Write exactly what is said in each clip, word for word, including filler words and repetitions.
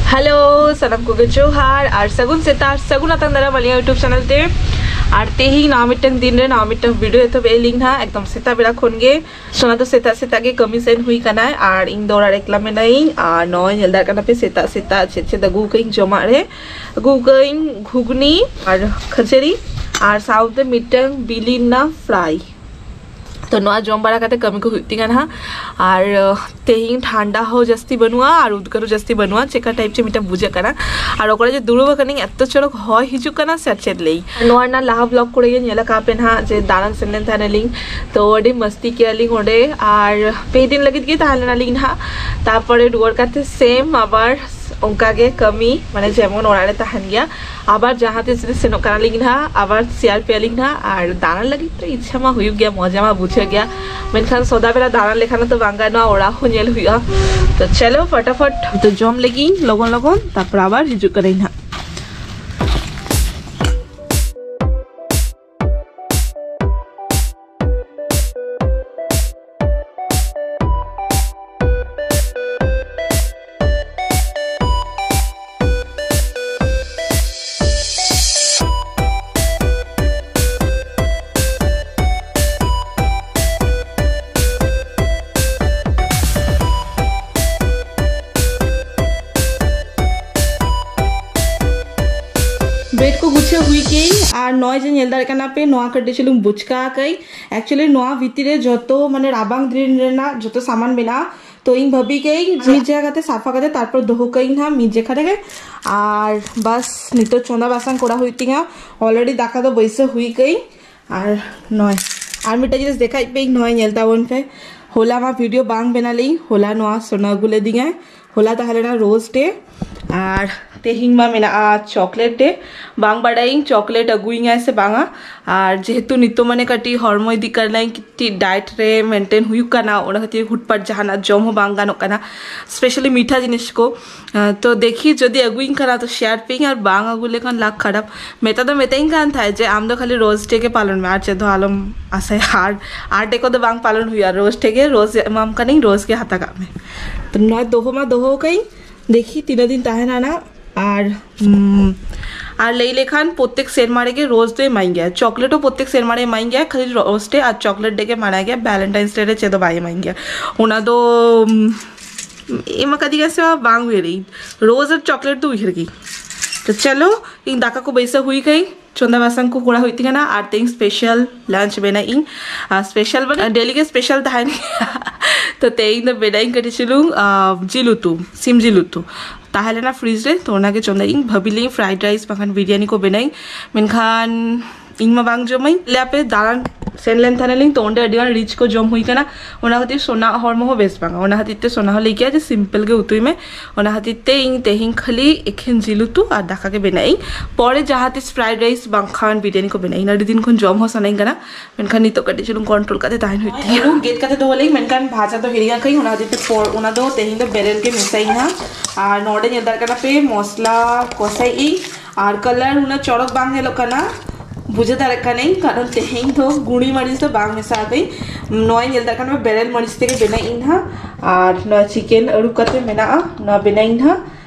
Hello, ᱥᱟᱱᱟᱢ ᱠᱚᱜᱮ ᱡᱚᱦᱟᱨ ᱟᱨ ᱥᱟᱹᱜᱩᱱ ᱥᱮᱛᱟᱜ, ᱥᱟᱹᱜᱩᱱ ᱟᱛᱟᱝ ᱫᱟᱨᱟᱢ ᱟᱹᱞᱤᱧᱟᱜ YouTube ᱪᱮᱱᱮᱞ ᱛᱮ᱾ ᱟᱨ ᱛᱮᱦᱮᱧ ᱱᱟᱣᱟ ᱢᱤᱫᱴᱟᱝ ᱫᱤᱱ ᱨᱮ ᱱᱟᱣᱟ ᱢᱤᱫᱴᱟᱝ ᱵᱷᱤᱰᱤᱭᱳ ᱮᱛᱚᱦᱚᱵ ᱮᱫ ᱞᱤᱧ ᱱᱟᱦᱟᱜ ᱮᱠᱫᱚᱢ ᱥᱮᱛᱟᱜ ᱵᱮᱲᱟ ᱠᱷᱚᱱ ᱜᱮ᱾ ᱥᱳᱱᱟ ᱫᱚ ᱥᱮᱛᱟᱜ ᱥᱮᱛᱟᱜ ᱜᱮ ᱠᱟᱹᱢᱤ ᱥᱮᱱ ᱦᱩᱭ ᱠᱟᱱᱟᱭ ᱟᱨ ᱤᱧ ᱫᱚ ᱚᱲᱟᱜ ᱨᱮ ᱮᱠᱞᱟ ᱢᱮᱱᱟᱭᱤᱧ᱾ ᱟᱨ ᱱᱚᱜᱼᱚᱭ ᱧᱮᱞ ᱫᱟᱲᱮᱭᱟᱜ ᱠᱟᱱᱟ ᱯᱮ ᱥᱮᱛᱟᱜ ᱥᱮᱛᱟᱜ ᱪᱮᱫ ᱪᱮᱫ ᱟᱹᱜᱩ ᱠᱟᱹᱧ ᱡᱚᱢᱟᱜ ᱨᱮ᱾ ᱟᱹᱜᱩ ᱠᱟᱹᱧ ᱜᱷᱩᱜᱽᱱᱤ ᱟᱨ ᱠᱷᱟᱹᱡᱟᱹᱲᱤ ᱟᱨ ᱥᱟᱶᱛᱮ ᱢᱤᱫᱴᱟᱝ ᱵᱤᱞᱤ ᱨᱮᱱᱟᱜ ᱯᱷᱨᱟᱭ᱾ ᱛᱚ ᱱᱚᱣᱟ ᱡᱚᱢ ᱵᱟᱲᱟ ᱠᱟᱛᱮ ᱠᱟᱹᱢᱤ ᱠᱚ ᱦᱩᱭᱩᱜ ᱛᱤᱧᱟ ᱱᱟᱦᱟᱜ᱾ ᱟᱨ ᱛᱮᱦᱮᱧ ᱴᱷᱟᱱᱰᱟ ᱦᱚᱸ ᱡᱟᱹᱥᱛᱤ ᱵᱟᱹᱱᱩᱜᱼᱟ ᱟᱨ ᱩᱫᱽᱜᱟᱹᱨ ᱦᱚᱸ ᱡᱟᱹᱥᱛᱤ ᱵᱟᱹᱱᱩᱜᱼᱟ, ᱪᱮᱠᱟ ᱴᱟᱭᱤᱯ ᱪᱮ ᱢᱤᱫᱴᱟᱝ ᱵᱩᱡᱷᱟᱹᱜ ᱠᱟᱱᱟ᱾ ᱟᱨ ᱚᱠᱟ ᱨᱮ ᱡᱮ ᱫᱩᱲᱩᱵ ᱟᱠᱟᱱᱟᱹᱧ, ᱮᱛᱚ ᱪᱚᱨᱚᱠ ᱦᱚᱭ ᱦᱤᱡᱩᱜ ᱠᱟᱱᱟ ᱥᱮ ᱟᱨ ᱪᱮᱫ ᱞᱟᱹᱭ᱾ ᱱᱚᱣᱟ ᱨᱮᱱᱟᱜ ᱞᱟᱦᱟ ᱵᱞᱚᱜ ᱠᱚᱨᱮ ᱜᱮ ᱧᱮᱞ ᱟᱠᱟᱫ ᱯᱮ ᱱᱟᱦᱟᱜ ᱡᱮ ᱫᱟᱬᱟᱱ ᱥᱮᱱ ᱞᱮᱱ ᱛᱟᱦᱮᱱᱟᱞᱤᱧ, ᱛᱚ ᱟᱹᱰᱤ ᱢᱟᱹᱥᱛᱤ ᱠᱮᱜᱼᱟ ᱞᱤᱧ ᱚᱸᱰᱮ᱾ ᱟᱨ ᱯᱮ ᱫᱤᱱ ᱞᱟᱹᱜᱤᱫ ᱜᱮ ᱛᱟᱦᱮᱸ ᱞᱮᱱᱟᱞᱤᱧ ᱱᱟᱦᱟᱜ᱾ ᱛᱟᱨᱯᱚᱨᱮ ᱨᱩᱣᱟᱹᱲ ᱠᱟᱛᱮ ᱥᱮᱢ ᱟᱵᱟᱨ ᱚᱱᱠᱟ ᱜᱮ ᱠᱟᱹᱢᱤ, ᱢᱟᱱᱮ ᱡᱮᱢᱚᱱ ᱚᱲᱟᱜ ᱨᱮ ᱛᱟᱦᱮᱱ ᱜᱮᱭᱟ, ᱟᱵᱟᱨ ᱡᱟᱦᱟᱸ ᱛᱤᱥ ᱨᱮ ᱥᱮᱱᱚᱜ ᱠᱟᱱᱟᱞᱤᱧ ᱱᱟᱦᱟᱜ, ᱟᱵᱟᱨ ᱥᱮᱭᱟᱨ ᱯᱮᱭᱟᱞᱤᱧ ᱱᱟᱦᱟᱜ᱾ ᱟᱨ ᱫᱟᱬᱟᱱ ᱞᱟᱹᱜᱤᱫ ᱛᱚ ᱤᱪᱪᱷᱟ ᱢᱟ ᱦᱩᱭᱩᱜ ᱜᱮᱭᱟ, ᱢᱚᱡᱟ ᱢᱟ ᱵᱩᱡᱷᱟᱹᱜ ᱜᱮᱭᱟ, ᱢᱮᱱᱠᱷᱟᱱ ᱥᱚᱫᱟ ᱵᱮᱞᱟ ᱫᱟᱬᱟᱱ ᱞᱮᱠᱷᱟᱱ ᱛᱚ ᱵᱟᱝ ᱜᱟᱱᱚᱜᱼᱟ, ᱚᱲᱟᱜ ᱦᱚᱸ ᱧᱮᱞ ᱦᱩᱭᱩᱜᱼᱟ᱾ ᱛᱚ ᱪᱚᱞᱚ ᱯᱷᱚᱴᱟᱯᱷᱚᱴ ᱛᱚ ᱡᱚᱢ ᱞᱮᱜᱤᱧ ᱞᱚᱜᱚᱱ ᱞᱚᱜᱚᱱ, ᱛᱟᱨᱯᱚᱨ ᱟᱵᱟᱨ ᱦᱤᱡᱩᱜ ᱠᱟᱹᱱᱟᱹᱧ ᱱᱟᱦᱟᱜ᱾ ᱵᱮᱰ ᱠᱚ ᱜᱩᱪᱷᱟᱹᱣ ᱦᱩᱭ ᱠᱮᱜ ᱟᱹᱧ᱾ ᱟᱨ ᱱᱚᱜᱼᱚᱭ ᱡᱮ ᱧᱮᱞ ᱫᱟᱲᱮᱭᱟᱜ ᱠᱟᱱᱟ ᱯᱮ, ᱱᱚᱣᱟ ᱠᱟᱹᱴᱤᱡ ᱪᱩᱞᱩᱝ ᱵᱩᱪᱠᱟ ᱟᱠᱟᱜ ᱟᱹᱧ᱾ Actually ᱱᱚᱣᱟ ᱵᱷᱤᱛᱤᱨ ᱨᱮ ᱡᱚᱛᱚ ᱢᱟᱱᱮ ᱨᱟᱵᱟᱝ ᱫᱤᱱ ᱨᱮᱱᱟᱜ ᱡᱚᱛᱚ ᱥᱟᱢᱟᱱ ᱢᱮᱱᱟᱜᱼᱟ᱾ ᱛᱚ ᱤᱧ ᱵᱷᱟᱹᱵᱤ ᱠᱮᱜ ᱟᱹᱧ ᱢᱤᱫ ᱡᱟᱭᱜᱟ ᱠᱟᱛᱮ ᱥᱟᱯᱷᱟ ᱠᱟᱛᱮ ᱛᱟᱨᱯᱚᱨ ᱫᱚᱦᱚ ᱠᱟᱜ ᱟᱹᱧ ᱱᱟᱦᱟᱜ ᱢᱤᱫ ᱡᱟᱭᱜᱟ ᱨᱮᱜᱮ᱾ ᱟᱨ ᱵᱟᱥ ᱱᱤᱛᱚᱜ ᱪᱚᱸᱫᱟ ᱵᱟᱥᱟᱝ ᱠᱚᱨᱟᱣ ᱦᱩᱭᱩᱜ ᱛᱤᱧᱟ᱾ Already ᱫᱟᱠᱟ ᱫᱚ ᱵᱟᱹᱭᱥᱟᱹᱣ ᱦᱩᱭ ᱠᱟᱜ ᱟᱹᱧ᱾ ᱟᱨ ᱱᱚᱜᱼᱚᱭ ᱟᱨ ᱢᱤᱫᱴᱟᱝ ᱡᱤᱱᱤᱥ ᱫᱮᱠᱷᱟᱭ ᱯᱮ, ᱱᱚᱜᱼᱚᱭ ᱧᱮᱞ ᱛᱟᱵᱚᱱ ᱯᱮ, ᱦᱚᱞᱟ ᱢᱟ ᱵᱷᱤᱰᱤᱭᱳ ᱵᱟᱝ ᱵᱮᱱᱟᱣ ᱞᱮᱜ ᱟᱹᱧ, ᱦᱚᱞᱟ ᱱᱚᱣᱟ ᱥᱳᱱᱟ ᱟᱹᱜᱩ ᱞᱮᱫᱤᱧᱟᱭ᱾ ᱦᱚᱞᱟ ᱛᱟᱦᱮᱸ ᱞᱮᱱᱟ ᱨᱳᱡᱽ ᱰᱮ᱾ ᱟᱨ ᱛᱮᱦᱮᱧ ᱢᱟ ᱢᱮᱱᱟᱜᱼᱟ ᱪᱚᱠᱞᱮᱴ ᱰᱮ᱾ ᱵᱟᱝ ᱵᱟᱰᱟᱭᱟᱹᱧ ᱪᱚᱠᱞᱮᱴ ᱟᱹᱜᱩᱭᱤᱧᱟᱭ ᱥᱮ ᱵᱟᱝᱟ᱾ ᱟᱨ ᱡᱮᱦᱮᱛᱩ ᱱᱤᱛᱚᱜ ᱢᱟᱱᱮ ᱠᱟᱹᱴᱤᱡ ᱦᱚᱲᱢᱚ ᱤᱫᱤ ᱠᱟᱱᱟᱧ, ᱠᱟᱹᱴᱤᱡ ᱰᱟᱭᱮᱴ ᱨᱮ ᱢᱮᱱᱴᱮᱱ ᱦᱩᱭᱩᱜ ᱠᱟᱱᱟ, ᱚᱱᱟ ᱠᱷᱟᱹᱛᱤᱨ ᱦᱩᱴᱯᱟᱴ ᱡᱟᱦᱟᱱᱟᱜ ᱡᱚᱢ ᱦᱚᱸ ᱵᱟᱝ ᱜᱟᱱᱚᱜ ᱠᱟᱱᱟ, ᱥᱯᱮᱥᱟᱞᱤ ᱢᱤᱴᱷᱟ ᱡᱤᱱᱤᱥ ᱠᱚ᱾ ᱟᱸ, ᱛᱚ ᱫᱮᱠᱷᱤ ᱡᱩᱫᱤ ᱟᱹᱜᱩᱭᱤᱧ ᱠᱷᱟᱱ ᱛᱚ ᱥᱮᱭᱟᱨ ᱯᱮᱭᱟᱹᱧ, ᱟᱨ ᱵᱟᱝ ᱟᱹᱜᱩ ᱞᱮᱠᱷᱟᱱ ᱞᱟᱠᱷ ᱠᱷᱟᱨᱟᱯ᱾ ᱢᱮᱛᱟ ᱫᱚ ᱢᱮᱛᱟᱧ ᱠᱟᱱ ᱛᱟᱦᱮᱸᱫ ᱡᱮ ᱟᱢ ᱫᱚ ᱠᱷᱟᱹᱞᱤ ᱨᱳᱡᱽ ᱰᱮ ᱜᱮ ᱯᱟᱞᱚᱱ ᱢᱮ, ᱟᱨ ᱪᱮᱫ ᱦᱚᱸ ᱟᱞᱚᱢ ᱟᱥᱟᱭᱟ, ᱟᱨ ᱟᱨ ᱰᱮ ᱠᱚᱫᱚ ᱵᱟᱝ ᱯᱟᱞᱚᱱ ᱦᱩᱭᱩᱜᱼᱟ, ᱨᱳᱡᱽ ᱰᱮ ᱜᱮ, ᱨᱳᱡᱽ ᱮᱢᱟᱢ ᱠᱟᱹᱱᱟᱹᱧ, ᱨᱳᱡᱽ ᱜᱮ ᱦᱟᱛᱟᱣ ᱠᱟᱜ ᱢᱮ᱾ ᱛᱚ ᱱᱚᱣᱟ ᱫᱚᱦᱚ ᱢᱟ ᱫᱚᱦᱚ ᱠᱟᱹᱧ, ᱫᱮᱠᱷᱤ ᱛᱤᱱᱟᱹᱜ ᱫᱤᱱ ᱛᱟᱦᱮᱱᱟ ᱱᱟᱜ᱾ ᱟᱨ ᱦᱩᱸ, ᱟᱨ ᱞᱟᱹᱭ ᱞᱮᱠᱷᱟᱱ ᱯᱨᱚᱛᱮᱠ ᱥᱮᱨᱢᱟ ᱨᱮᱜᱮ ᱨᱳᱡᱽ ᱫᱚᱭ ᱮᱢᱟᱭ ᱜᱮᱭᱟ, ᱪᱚᱠᱞᱮᱴ ᱦᱚᱸ ᱯᱨᱚᱛᱮᱠ ᱥᱮᱨᱢᱟ ᱨᱮ ᱮᱢᱟᱭ ᱜᱮᱭᱟ, ᱠᱷᱟᱹᱞᱤ ᱨᱳᱡᱽ ᱰᱮ ᱟᱨ ᱪᱚᱠᱞᱮᱴ ᱰᱮ ᱜᱮ ᱢᱟᱱᱟᱭ ᱜᱮᱭᱟ, ᱵᱷᱮᱞᱮᱱᱴᱟᱭᱤᱱᱥ ᱰᱮ ᱨᱮ ᱪᱮᱫ ᱦᱚᱸ ᱵᱟᱭ ᱮᱢᱟᱭ ᱜᱮᱭᱟ᱾ ᱚᱱᱟ ᱫᱚ ᱩᱢ, ᱮᱢ ᱟᱠᱟᱫᱤᱧᱟ ᱥᱮ ᱵᱟᱝ ᱩᱭᱦᱟᱹᱨᱤᱧ, ᱨᱳᱡᱽ ᱟᱨ ᱪᱚᱠᱞᱮᱴ ᱫᱚ ᱩᱭᱦᱟᱹᱨ ᱜᱮ᱾ ᱛᱚ ᱪᱚᱞᱚ, ᱤᱧ ᱫᱟᱠᱟ ᱠᱚ ᱵᱟᱹᱭᱥᱟᱹᱣ ᱦᱩᱭ ᱠᱟᱹᱧ, ᱪᱚᱸᱫᱟ ᱵᱟᱥᱟᱝ ᱠᱚ ᱠᱚᱨᱟᱣ ᱦᱩᱭᱩᱜ ᱛᱤᱧ ᱠᱟᱱᱟ᱾ ᱟᱨ ᱛᱮᱦᱮᱧ ᱥᱯᱮᱥᱟᱞ ᱞᱟᱧᱪ ᱵᱮᱱᱟᱜ ᱤᱧ, ᱟᱨ ᱥᱯᱮᱥᱟᱞ ᱵᱚᱞᱮ ᱰᱮᱞᱤ ᱜᱮ ᱥᱯᱮᱥᱟᱞ ᱛᱟᱦᱮᱱ ᱜᱮᱭᱟ᱾ ᱛᱚ ᱛᱮᱦᱮᱧ ᱫᱚ ᱵᱮᱱᱟᱜ ᱤᱧ ᱠᱟᱹᱴᱤᱡ ᱪᱩᱞᱩᱝ ᱟᱨ, ᱡᱤᱞ ᱩᱛᱩ, ᱥᱤᱢ ᱡᱤᱞ ᱩᱛᱩ ᱛᱟᱦᱮᱸ ᱞᱮᱱᱟ ᱯᱷᱨᱤᱡᱽ ᱨᱮ, ᱛᱚ ᱚᱱᱟᱜᱮ ᱪᱚᱸᱫᱟᱭ ᱤᱧ᱾ ᱵᱷᱟᱹᱵᱤ ᱞᱤᱧ ᱯᱷᱨᱟᱭᱰ ᱨᱟᱭᱤᱥ ᱵᱟᱝᱠᱷᱟᱱ ᱵᱤᱨᱭᱟᱱᱤ ᱠᱚ ᱵᱮᱱᱟᱭᱤᱧ, ᱢᱮᱱᱠᱷᱟᱱ ᱤᱧ ᱢᱟ ᱵᱟᱝ ᱡᱚᱢᱟᱹᱧ᱾ ᱞᱮ ᱟᱯᱮ ᱫᱟᱬᱟᱱ ᱥᱮᱱ ᱞᱮᱱ ᱛᱟᱦᱮᱱᱟᱞᱤᱧ, ᱛᱚ ᱚᱸᱰᱮ ᱟᱹᱰᱤ ᱜᱟᱱ ᱨᱤᱪ ᱠᱚ ᱡᱚᱢ ᱦᱩᱭ ᱠᱟᱱᱟ, ᱚᱱᱟ ᱠᱷᱟᱹᱛᱤᱨ ᱥᱳᱱᱟ ᱦᱚᱲᱢᱚ ᱦᱚᱸ ᱵᱮᱥ ᱵᱟᱝᱟ᱾ ᱚᱱᱟ ᱠᱷᱟᱹᱛᱤᱨ ᱛᱮ ᱥᱳᱱᱟ ᱦᱚᱸ ᱞᱟᱹᱭ ᱠᱮᱜᱼᱟ ᱡᱮ ᱥᱤᱢᱯᱮᱞ ᱜᱮ ᱩᱛᱩᱭ ᱢᱮ᱾ ᱚᱱᱟ ᱠᱷᱟᱹᱛᱤᱨ ᱛᱮ ᱤᱧ ᱛᱮᱦᱮᱧ ᱠᱷᱟᱹᱞᱤ ᱮᱠᱷᱮᱱ ᱡᱤᱞ ᱩᱛᱩ ᱟᱨ ᱫᱟᱠᱟ ᱜᱮ ᱵᱮᱱᱟᱜ ᱤᱧ᱾ ᱯᱚᱨᱮ ᱡᱟᱦᱟᱸ ᱛᱤᱥ ᱯᱷᱨᱟᱭᱰ ᱨᱟᱭᱤᱥ ᱵᱟᱝᱠᱷᱟᱱ ᱵᱤᱨᱭᱟᱱᱤ ᱠᱚ ᱵᱮᱱᱟᱜ ᱤᱧ᱾ ᱟᱹᱰᱤ ᱫᱤᱱ ᱠᱷᱚᱱ ᱡᱚᱢ ᱦᱚᱸ ᱥᱟᱱᱟᱧ ᱠᱟᱱᱟ, ᱢᱮᱱᱠᱷᱟᱱ ᱱᱤᱛᱚᱜ ᱠᱟᱹᱴᱤᱡ ᱪᱩᱞᱩᱝ ᱠᱚᱱᱴᱨᱳᱞ ᱠᱟᱛᱮ ᱛᱟᱦᱮᱱ ᱦᱩᱭᱩᱜ ᱛᱤᱧᱟ᱾ ᱟᱹᱞᱩ ᱜᱮᱫ ᱠᱟᱛᱮ ᱫᱚᱦᱚ ᱞᱮᱫᱟᱹᱧ, ᱢᱮᱱᱠᱷᱟᱱ ᱵᱷᱟᱡᱟ ᱫᱚ ᱦᱤᱲᱤᱧ ᱟᱠᱟᱫᱟᱹᱧ, ᱚᱱᱟ ᱠᱷᱟᱹᱛᱤᱨ ᱛᱮ ᱯᱚᱨ ᱚᱱᱟ ᱫᱚ ᱛᱮᱦᱮᱧ ᱫᱚ ᱵᱮᱨᱮᱞ ᱜᱮ ᱢᱮᱥᱟᱭᱤᱧ ᱦᱟᱸᱜ᱾ ᱟᱨ ᱱᱚᱰᱮ ᱧᱮᱞ ᱫᱟᱲᱮᱭᱟᱜ ᱠᱟᱱᱟ ᱯᱮ, ᱢᱚᱥᱞᱟ ᱠᱚᱥᱟᱭᱮᱫ ᱤᱧ᱾ ᱟᱨ ᱠᱟᱞᱟᱨ ᱩᱱᱟᱹᱜ ᱪᱚᱨᱚᱠ ᱵᱟᱝ ᱧᱮᱞᱚᱜ ᱠᱟᱱᱟ, ᱵᱩᱡᱷᱟᱹᱣ ᱫᱟᱲᱮᱭᱟᱜ ᱠᱟᱹᱱᱟᱹᱧ, ᱠᱟᱨᱚᱱ ᱛᱮᱦᱮᱧ ᱫᱚ ᱜᱩᱲᱤ ᱢᱟᱹᱨᱤᱪ ᱫᱚ ᱵᱟᱝ ᱢᱮᱥᱟ ᱟᱠᱟᱫᱟᱹᱧ᱾ ᱱᱚᱣᱟᱧ ᱧᱮᱞ ᱫᱟᱲᱮᱭᱟᱜ ᱠᱟᱱᱟ, ᱵᱮᱨᱮᱞ ᱢᱟᱹᱨᱤᱪ ᱛᱮᱜᱮ ᱵᱮᱱᱟᱣ ᱤᱧ ᱦᱟᱸᱜ᱾ ᱟᱨ ᱱᱚᱣᱟ ᱪᱤᱠᱮᱱ ᱟᱹᱨᱩᱵ ᱠᱟᱛᱮ ᱢᱮᱱᱟᱜᱼᱟ, ᱱᱚᱣᱟ ᱵᱮᱱᱟᱣ ᱤᱧ ᱦᱟᱸᱜ᱾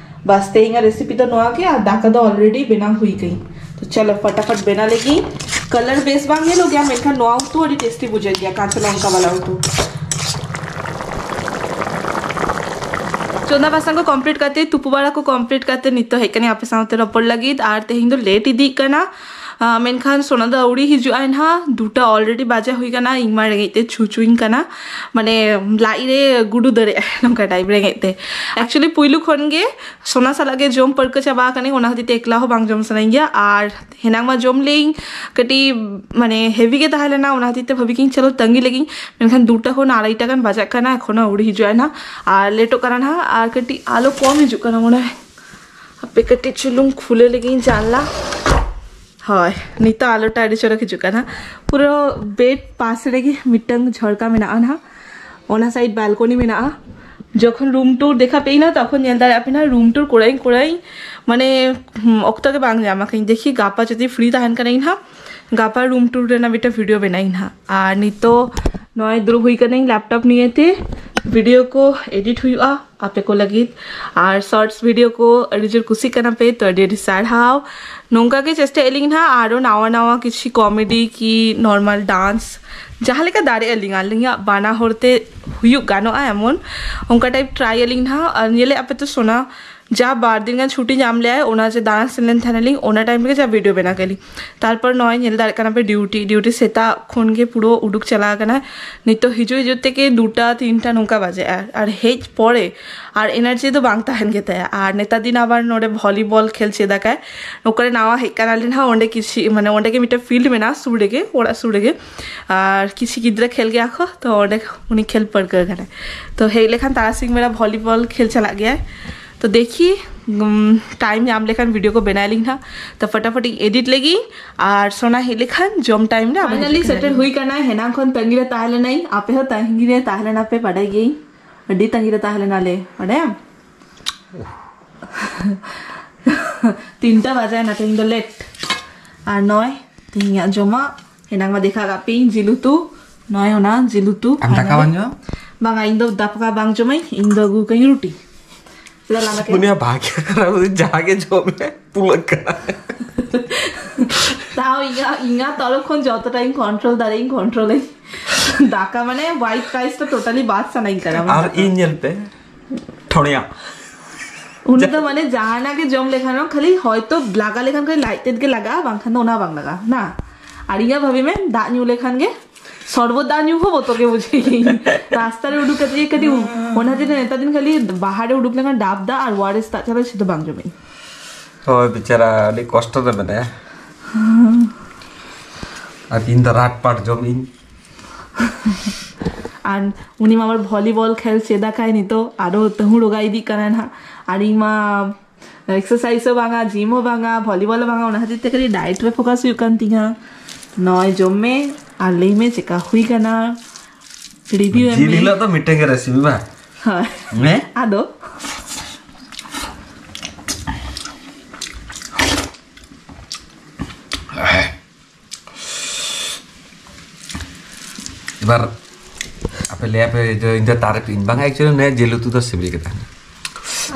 ᱵᱟᱥ, ᱛᱮᱦᱮᱧᱟᱜ ᱨᱮᱥᱤᱯᱤ ᱫᱚ ᱱᱚᱣᱟ ᱜᱮ, ᱟᱨ ᱫᱟᱠᱟ ᱫᱚ ᱚᱞᱨᱮᱰᱤ ᱵᱮᱱᱟᱣ ᱦᱩᱭ ᱠᱟᱹᱧ᱾ ᱛᱚ ᱪᱚᱞᱚ ᱯᱷᱟᱴᱟᱯᱷᱟᱴ ᱵᱮᱱᱟᱣ ᱞᱮᱜᱤᱧ᱾ ᱠᱟᱞᱟᱨ ᱵᱮᱥ ᱵᱟᱝ ᱧᱮᱞᱚᱜ ᱜᱮᱭᱟ, ᱢᱮᱱᱠᱷᱟᱱ ᱱᱚᱣᱟ ᱩᱛᱩ ᱟᱹᱰᱤ ᱴᱮᱥᱴᱤ ᱵᱩᱡᱷᱟᱹᱜ ᱜᱮᱭᱟ, ᱠᱟᱸᱪᱟ ᱞᱚᱝᱠᱟ ᱵᱟᱞᱟ ᱩᱛᱩ᱾ ᱪᱚᱸᱫᱟ ᱵᱟᱥᱟᱝ ᱠᱚ ᱠᱚᱢᱯᱞᱤᱴ ᱠᱟᱛᱮ, ᱛᱩᱯᱩ ᱵᱟᱲᱟ ᱠᱚ ᱠᱚᱢᱯᱞᱤᱴ ᱠᱟᱛᱮ ᱱᱤᱛᱚᱜ ᱦᱮᱡ ᱠᱟᱱᱟᱧ ᱟᱯᱮ ᱥᱟᱶᱛᱮ ᱨᱚᱯᱚᱲ ᱞᱟᱹᱜᱤᱫ᱾ ᱟᱨ ᱛᱮᱦᱮᱧ ᱫᱚ ᱞᱮᱴ ᱤᱫᱤᱜ ᱠᱟᱱᱟ, ᱟᱸ, ᱢᱮᱱᱠᱷᱟᱱ ᱥᱳᱱᱟ ᱫᱚ ᱟᱹᱣᱲᱤ ᱦᱤᱡᱩᱜᱼᱟᱭ ᱱᱟᱦᱟᱜ, ᱫᱩᱴᱟ ᱚᱞᱨᱮᱰᱤ ᱵᱟᱡᱟ ᱦᱩᱭ ᱠᱟᱱᱟ, ᱤᱧ ᱢᱟ ᱨᱮᱸᱜᱮᱡ ᱛᱮ ᱪᱷᱩ ᱪᱷᱩᱧ ᱠᱟᱱᱟ, ᱢᱟᱱᱮ ᱞᱟᱡ ᱨᱮ ᱜᱩᱰᱩ ᱫᱟᱹᱨᱮᱜᱼᱟᱭ ᱱᱚᱝᱠᱟ ᱴᱟᱭᱤᱯ ᱨᱮᱸᱜᱮᱡ ᱛᱮ᱾ ᱮᱠᱪᱩᱭᱮᱞᱤ ᱯᱩᱭᱞᱩ ᱠᱷᱚᱱ ᱜᱮ ᱥᱳᱱᱟ ᱥᱟᱞᱟᱜ ᱜᱮ ᱡᱚᱢ ᱯᱟᱹᱨᱠᱟᱹ ᱪᱟᱵᱟ ᱟᱠᱟᱱᱟᱹᱧ, ᱚᱱᱟ ᱠᱷᱟᱹᱛᱤᱨ ᱛᱮ ᱮᱠᱞᱟ ᱦᱚᱸ ᱵᱟᱝ ᱡᱚᱢ ᱥᱟᱱᱟᱧ ᱜᱮᱭᱟ᱾ ᱟᱨ ᱦᱮᱱᱟᱝ ᱢᱟ ᱡᱚᱢ ᱞᱮᱭᱤᱧ ᱠᱟᱹᱴᱤᱡ ᱢᱟᱱᱮ ᱦᱮᱵᱤ ᱜᱮ ᱛᱟᱦᱮᱸ ᱞᱮᱱᱟ, ᱚᱱᱟ ᱠᱷᱟᱹᱛᱤᱨ ᱛᱮ ᱵᱷᱟᱹᱵᱤ ᱠᱤᱧ ᱪᱚᱞᱚ ᱛᱟᱺᱜᱤ ᱞᱮᱜᱤᱧ, ᱢᱮᱱᱠᱷᱟᱱ ᱫᱩᱴᱟ ᱠᱷᱚᱱ ᱟᱲᱟᱭᱴᱟ ᱜᱟᱱ ᱵᱟᱡᱟᱜ ᱠᱟᱱᱟ, ᱮᱠᱷᱚᱱᱳ ᱟᱹᱣᱨᱤ ᱦᱤᱡᱩᱜᱼᱟ ᱱᱟᱦᱟᱜ᱾ ᱟᱨ ᱞᱮᱴᱚᱜ ᱠᱟᱱᱟ ᱱᱟᱦᱟᱜ, ᱟᱨ ᱠᱟᱹᱴᱤᱡ ᱟᱞᱚ ᱠᱚᱢ ᱦᱤᱡᱩᱜ ᱠᱟᱱᱟ ᱢᱚᱱᱮ ᱦᱚᱭ᱾ ᱦᱟᱯᱮ ᱠᱟᱹᱴᱤᱡ ᱪᱩᱞᱩᱝ ᱠᱷᱩᱞᱟᱹ ᱞᱮᱜᱤᱧ ᱡᱟᱱᱞᱟ᱾ ᱦᱳᱭ, ᱱᱤᱛᱚᱜ ᱟᱞᱚᱴᱟ ᱟᱹᱰᱤ ᱪᱚᱨᱚᱠ ᱦᱤᱡᱩᱜ ᱠᱟᱱᱟ᱾ ᱯᱩᱨᱟᱹ ᱵᱮᱰ ᱯᱟᱥ ᱨᱮᱜᱮ ᱢᱤᱫᱴᱟᱝ ᱡᱷᱚᱨᱠᱟ ᱢᱮᱱᱟᱜᱼᱟ ᱱᱟᱦᱟᱜ, ᱚᱱᱟ ᱥᱟᱭᱤᱰ ᱵᱟᱞᱠᱚᱱᱤ ᱢᱮᱱᱟᱜᱼᱟ᱾ ᱡᱚᱠᱷᱚᱱ ᱨᱩᱢ ᱴᱩᱨ ᱫᱮᱠᱷᱟ ᱯᱮᱭᱤᱧ ᱱᱟ, ᱛᱚᱠᱷᱚᱱ ᱧᱮᱞ ᱫᱟᱲᱮᱭᱟᱜ ᱯᱮ ᱱᱟᱦᱟᱜ, ᱨᱩᱢ ᱴᱩᱨ ᱠᱚᱨᱟᱣᱤᱧ ᱠᱚᱨᱟᱣᱤᱧ, ᱢᱟᱱᱮ, ᱦᱩᱸ, ᱚᱠᱛᱚ ᱜᱮ ᱵᱟᱝ ᱧᱟᱢ ᱟᱠᱟᱧ᱾ ᱫᱮᱠᱷᱤ ᱜᱟᱯᱟ ᱡᱩᱫᱤ ᱯᱷᱨᱤ ᱛᱟᱦᱮᱱ ᱠᱟᱹᱱᱟᱹᱧ ᱱᱟᱦᱟᱜ, ᱜᱟᱯᱟ ᱨᱩᱢ ᱴᱩᱨ ᱨᱮᱱᱟᱜ ᱢᱤᱫᱴᱟᱝ ᱵᱷᱤᱰᱤᱭᱳ ᱵᱮᱱᱟᱣᱤᱧ ᱱᱟᱦᱟᱜ᱾ ᱟᱨ ᱱᱤᱛᱚᱜ ᱱᱚᱜᱼᱚᱭ ᱫᱩᱲᱩᱵ ᱦᱩᱭ ᱠᱟᱹᱱᱟᱹᱧ ᱞᱮᱯᱴᱚᱯ ᱱᱤᱭᱮ ᱛᱮ, ᱵᱷᱤᱰᱤᱭᱳ ᱠᱚ ᱮᱰᱤᱴ ᱦᱩᱭᱩᱜᱼᱟ ᱟᱯᱮ ᱠᱚ ᱞᱟᱹᱜᱤᱫ, ᱟᱨ ᱥᱚᱨᱴᱥ ᱵᱷᱤᱰᱤᱭᱳ ᱠᱚ ᱟᱹᱰᱤ ᱡᱳᱨ ᱠᱩᱥᱤᱜ ᱠᱟᱱᱟ ᱯᱮ, ᱛᱚ ᱟᱹᱰᱤ ᱟᱹᱰᱤ ᱥᱟᱨᱦᱟᱣ᱾ ᱱᱚᱝᱠᱟ ᱜᱮ ᱪᱮᱥᱴᱟᱭᱮᱫ ᱞᱤᱧ ᱱᱟᱦᱟᱜ ᱟᱨᱚ ᱱᱟᱣᱟ ᱱᱟᱣᱟ ᱠᱤᱪᱷᱩ ᱠᱚᱢᱮᱰᱤ ᱠᱤ ᱱᱚᱨᱢᱟᱞ ᱰᱟᱱᱥ, ᱡᱟᱦᱟᱸ ᱞᱮᱠᱟ ᱫᱟᱲᱮᱭᱟᱜ ᱟᱹᱞᱤᱧ, ᱟᱹᱞᱤᱧᱟᱜ ᱵᱟᱱᱟ ᱦᱚᱲ ᱛᱮ ᱦᱩᱭᱩᱜ ᱜᱟᱱᱚᱜᱼᱟ ᱮᱢᱚᱱ, ᱚᱱᱠᱟ ᱴᱟᱭᱤᱯ ᱴᱨᱟᱭ ᱟᱹᱞᱤᱧ ᱱᱟᱦᱟᱜ᱾ ᱟᱨ ᱧᱮᱞᱮᱫ ᱟᱯᱮ ᱛᱚ ᱥᱳᱱᱟ, ᱡᱟ ᱵᱟᱨ ᱫᱤᱱ ᱜᱟᱱ ᱪᱷᱩᱴᱤ ᱧᱟᱢ ᱞᱮᱜᱼᱟᱭ, ᱚᱱᱟ ᱡᱮ ᱫᱟᱬᱟᱱ ᱥᱮᱱ ᱞᱮᱱ ᱛᱟᱦᱮᱱᱟᱞᱤᱧ, ᱚᱱᱟ ᱴᱟᱭᱤᱢ ᱨᱮᱜᱮ ᱡᱟ ᱵᱷᱤᱰᱤᱭᱳ ᱵᱮᱱᱟᱣ ᱠᱮᱫ ᱞᱤᱧ᱾ ᱛᱟᱨᱯᱚᱨ ᱱᱚᱜᱼᱚᱭ ᱧᱮᱞ ᱫᱟᱲᱮᱭᱟᱜ ᱠᱟᱱᱟ ᱯᱮ, ᱰᱤᱭᱩᱴᱤ, ᱰᱤᱭᱩᱴᱤ ᱥᱮᱛᱟᱜ ᱠᱷᱚᱱ ᱜᱮ ᱯᱩᱨᱟᱹ ᱩᱰᱩᱠ ᱪᱟᱞᱟᱣ ᱟᱠᱟᱱᱟ᱾ ᱱᱤᱛᱚᱜ ᱦᱤᱡᱩᱜ ᱦᱤᱡᱩᱜ ᱛᱮᱜᱮ ᱫᱩᱴᱟ ᱛᱤᱱᱴᱟ ᱱᱚᱝᱠᱟ ᱵᱟᱡᱮᱜᱼᱟ, ᱟᱨ ᱦᱮᱡ ᱯᱚᱨᱮ ᱟᱨ ᱮᱱᱟᱨᱡᱤ ᱫᱚ ᱵᱟᱝ ᱛᱟᱦᱮᱱ ᱜᱮᱛᱟᱭᱟ᱾ ᱟᱨ ᱱᱮᱛᱟᱨ ᱫᱤᱱ ᱟᱵᱟᱨ ᱱᱚᱰᱮ ᱵᱷᱚᱞᱤᱵᱚᱞ ᱠᱷᱮᱞ ᱪᱮᱫ ᱟᱠᱟᱭ, ᱚᱠᱟᱨᱮ ᱱᱟᱣᱟ ᱦᱮᱡ ᱠᱟᱱᱟᱞᱮ ᱱᱟᱦᱟᱜ, ᱚᱸᱰᱮ ᱠᱤᱪᱷᱩ ᱢᱟᱱᱮ ᱚᱸᱰᱮ ᱜᱮ ᱢᱤᱫᱴᱮᱱ ᱯᱷᱤᱞᱰ ᱢᱮᱱᱟᱜᱼᱟ ᱥᱩᱨ ᱨᱮᱜᱮ, ᱚᱲᱟᱜ ᱥᱩᱨ ᱨᱮᱜᱮ, ᱟᱨ ᱠᱤᱪᱷᱩ ᱜᱤᱫᱽᱨᱟᱹ ᱠᱷᱮᱞ ᱜᱮᱭᱟ ᱠᱚ, ᱛᱚ ᱚᱸᱰᱮ ᱩᱱᱤ ᱠᱷᱮᱞ ᱯᱟᱹᱨᱠᱟᱹᱣ ᱠᱟᱱᱟᱭ᱾ ᱛᱚ ᱦᱮᱡ ᱞᱮᱠᱷᱟᱱ ᱛᱟᱨᱟᱥᱤᱧ ᱵᱮᱲᱟ ᱵᱷᱚᱞᱤᱵᱚᱞ ᱠᱷᱮᱞ ᱪᱟᱞᱟᱜ ᱜᱮᱭᱟᱭ᱾ ᱛᱚ ᱫᱮᱠᱷᱤ, ᱴᱟᱭᱤᱢ ᱧᱟᱢ ᱞᱮᱠᱷᱟᱱ ᱵᱷᱤᱰᱤᱭᱳ ᱠᱚ ᱵᱮᱱᱟᱣ ᱞᱤᱧ ᱦᱟᱸᱜ᱾ ᱛᱚ ᱯᱷᱟᱴᱟᱯᱷᱟᱴ ᱤᱧ ᱮᱰᱤᱴ ᱞᱮᱜᱤᱧ, ᱟᱨ ᱥᱳᱱᱟ ᱦᱮᱡ ᱞᱮᱠᱷᱟᱱ ᱡᱚᱢ ᱴᱟᱭᱤᱢ ᱨᱮ ᱟᱵᱟᱨ ᱯᱷᱟᱭᱱᱟᱞᱤ ᱦᱤᱡᱩᱜ ᱥᱮᱴᱮᱨ ᱠᱟᱱᱟᱞᱤᱧ᱾ ᱦᱩᱭ ᱠᱟᱱᱟ᱾ ᱦᱮᱱᱟᱝ ᱠᱷᱚᱱ ᱛᱟᱺᱜᱤ ᱨᱮ ᱛᱟᱦᱮᱸ ᱞᱮᱱᱟᱹᱧ, ᱟᱯᱮ ᱦᱚᱸ ᱛᱟᱺᱜᱤ ᱨᱮ ᱛᱟᱦᱮᱸ ᱞᱮᱱᱟ ᱯᱮ, ᱵᱟᱰᱟᱭ ᱜᱤᱭᱟᱹᱧ᱾ ᱟᱹᱰᱤ ᱛᱟᱺᱜᱤ ᱨᱮ ᱛᱟᱦᱮᱸ ᱞᱮᱱᱟᱞᱮ, ᱵᱟᱰᱟᱭᱟᱢ? ᱛᱤᱱᱴᱟ ᱵᱟᱡᱟᱭᱮᱱᱟ, ᱛᱮᱦᱮᱧ ᱫᱚ ᱞᱮᱴ᱾ ᱟᱨ ᱱᱚᱜᱼᱚᱭ ᱛᱮᱦᱮᱧᱟᱜ ᱡᱚᱢᱟᱜ, ᱮᱱᱟᱝ ᱢᱟ ᱫᱮᱠᱷᱟ ᱠᱟᱜ ᱯᱮ ᱤᱧ ᱡᱤᱞ ᱩᱛᱩ, ᱱᱚᱜᱼᱚᱭ ᱚᱱᱟ ᱡᱤᱞ ᱩᱛᱩ᱾ ᱟᱢ ᱫᱟᱠᱟ ᱯᱷᱟᱭᱱᱟᱞᱤ᱾ ᱵᱟᱝ ᱡᱚᱢ? ᱵᱟᱝᱟ, ᱤᱧ ᱫᱚ ᱫᱟᱠᱟ ᱵᱟᱝ ᱡᱚᱢᱟᱹᱧ, ᱤᱧ ᱫᱚ ᱟᱹᱜᱩ ᱠᱟᱹᱧ ᱨᱩᱴᱤ᱾ ᱪᱮᱫᱟᱜ ᱞᱟᱸᱫᱟ ᱠᱮᱫ? ᱩᱱᱤ ᱦᱚᱸ ᱵᱷᱟᱜᱮ ᱠᱟᱱᱟ, ᱩᱱᱤ ᱡᱟᱦᱟᱸ ᱜᱮ ᱡᱚᱢ ᱢᱮ, ᱯᱩᱞᱟᱹᱜ ᱠᱟᱱᱟ᱾ ᱛᱟᱣ ᱤᱧᱟᱹᱜ, ᱤᱧᱟᱹᱜ ᱛᱚᱨᱚᱯ ᱠᱷᱚᱱ ᱡᱚᱛᱚᱴᱟ ᱤᱧ ᱠᱚᱱᱴᱨᱳᱞ ᱫᱟᱲᱮᱭᱟᱜ ᱤᱧ ᱠᱚᱱᱴᱨᱳᱞᱟᱹᱧ᱾ ᱫᱟᱠᱟ ᱢᱟᱱᱮ ᱣᱟᱭᱤᱴ ᱨᱟᱭᱤᱥ ᱫᱚ ᱴᱳᱴᱟᱞᱤ ᱵᱟᱫ ᱥᱟᱱᱟᱧ ᱠᱟᱱᱟ᱾ ᱟᱨ ᱤᱧ ᱧᱮᱞ ᱯᱮ, ᱴᱷᱚᱲᱮᱭᱟ᱾ ᱩᱱᱤ ᱫᱚ ᱢᱟᱱᱮ ᱡᱟᱦᱟᱱᱟᱜ ᱜᱮ ᱡᱚᱢ ᱞᱮᱠᱷᱟᱱ ᱦᱚᱸ ᱠᱷᱟᱹᱞᱤ ᱦᱚᱭᱛᱚ ᱞᱟᱜᱟ ᱞᱮᱠᱷᱟᱱ ᱠᱷᱟᱹᱞᱤ ᱞᱟᱡ ᱛᱮᱫ ᱜᱮ ᱞᱟᱜᱟᱜᱼᱟ, ᱵᱟᱝᱠᱷᱟᱱ ᱫᱚ ᱚᱱᱟ ᱵᱟᱝ ᱞᱟᱜᱟᱜᱼᱟ ᱱᱟ᱾ ᱟᱨ ᱤᱧᱟᱹᱜ ᱵᱷᱟᱵᱤ ᱢᱮ, ᱫᱟᱜ ᱧᱩ ᱞᱮᱠᱷᱟᱱ ᱜᱮ, ᱥᱚᱨᱵᱚᱛ ᱫᱟᱜ ᱧᱩ ᱦᱚᱸ ᱵᱚᱛᱚᱨ ᱜᱮ ᱵᱩᱡᱷᱟᱹᱣᱤᱧ᱾ ᱨᱟᱥᱛᱟ ᱨᱮ ᱩᱰᱩᱠ ᱠᱟᱛᱮ ᱜᱮ ᱠᱟᱹᱴᱤᱡ ᱩ-, ᱚᱱᱟ ᱡᱮ ᱱᱮᱛᱟᱨ ᱫᱤᱱ ᱠᱷᱟᱹᱞᱤ ᱵᱟᱦᱟᱨ ᱨᱮ ᱩᱰᱩᱠ ᱞᱮᱠᱷᱟᱱ ᱰᱟᱵ ᱫᱟᱜ ᱟᱨ ᱳᱟᱨᱮᱥ ᱫᱟᱜ ᱪᱷᱟᱲᱟ ᱪᱮᱫ ᱦᱚᱸ ᱵᱟᱝ ᱡᱚᱢᱮᱧ᱾ ᱦᱳᱭ, ᱵᱮᱪᱟᱨᱟ ᱟᱹᱰᱤ ᱠᱚᱥᱴᱚ ᱨᱮ ᱢᱮᱱᱟᱭᱟ᱾ ᱟᱨ ᱤᱧ ᱫᱚ ᱨᱟᱴ ᱯᱟᱴ ᱡᱚᱢᱤᱧ᱾ ᱟᱨ ᱩᱱᱤ ᱢᱟ ᱟᱵᱟᱨ ᱵᱷᱚᱞᱤᱵᱚᱞ ᱠᱷᱮᱞ ᱪᱮᱫ ᱟᱠᱟᱭ ᱱᱤᱛᱚᱜ, ᱟᱨᱚ ᱛᱟᱹᱦᱩ ᱨᱳᱜᱟ ᱤᱫᱤᱜ ᱠᱟᱱᱟᱭ ᱱᱟᱦᱟᱜ᱾ ᱟᱨ ᱤᱧ ᱢᱟ ᱮᱠᱥᱟᱨᱥᱟᱭᱤᱡᱽ ᱦᱚᱸ ᱵᱟᱝᱟ, ᱡᱤᱢ ᱦᱚᱸ ᱵᱟᱝᱟ, ᱵᱷᱚᱞᱤᱵᱚᱞ ᱦᱚᱸ ᱵᱟᱝᱟ, ᱚᱱᱟ ᱠᱷᱟᱹᱛᱤᱨ ᱛᱮ ᱠᱟᱹᱴᱤᱡ ᱰᱟᱭᱮᱴ ᱨᱮ ᱯᱷᱳᱠᱟᱥ ᱦᱩᱭᱩᱜ ᱠᱟᱱ ᱛᱤᱧᱟ᱾ ᱱᱚᱜᱼᱚᱭ ᱡᱚᱢ ᱢᱮ ᱟᱨ ᱞᱟᱹᱭ ᱢᱮ ᱪᱮᱠᱟ ᱦᱩᱭ ᱠᱟᱱᱟ, ᱨᱤᱵᱷᱤᱭᱩ ᱮᱢ ᱡᱤᱞ ᱢᱮ᱾ ᱦᱤᱞᱳᱜ ᱫᱚ ᱢᱤᱫᱴᱮᱱ ᱜᱮ ᱨᱮᱥᱤᱯᱤ ᱵᱟᱝ? ᱦᱳᱭ᱾ ᱦᱮᱸ? ᱟᱫᱚ ᱮᱵᱟᱨ ᱟᱯᱮ ᱞᱟᱹᱭᱟᱯᱮ ᱡᱮ ᱤᱧ ᱫᱚ ᱛᱟᱨᱮᱯ ᱤᱧ ᱵᱟᱝᱟ, actually ᱱᱤᱭᱟᱹ ᱡᱤᱞ ᱩᱛᱩ ᱫᱚ ᱥᱤᱵᱤᱞ ᱜᱮ ᱛᱟᱦᱮᱱᱟ᱾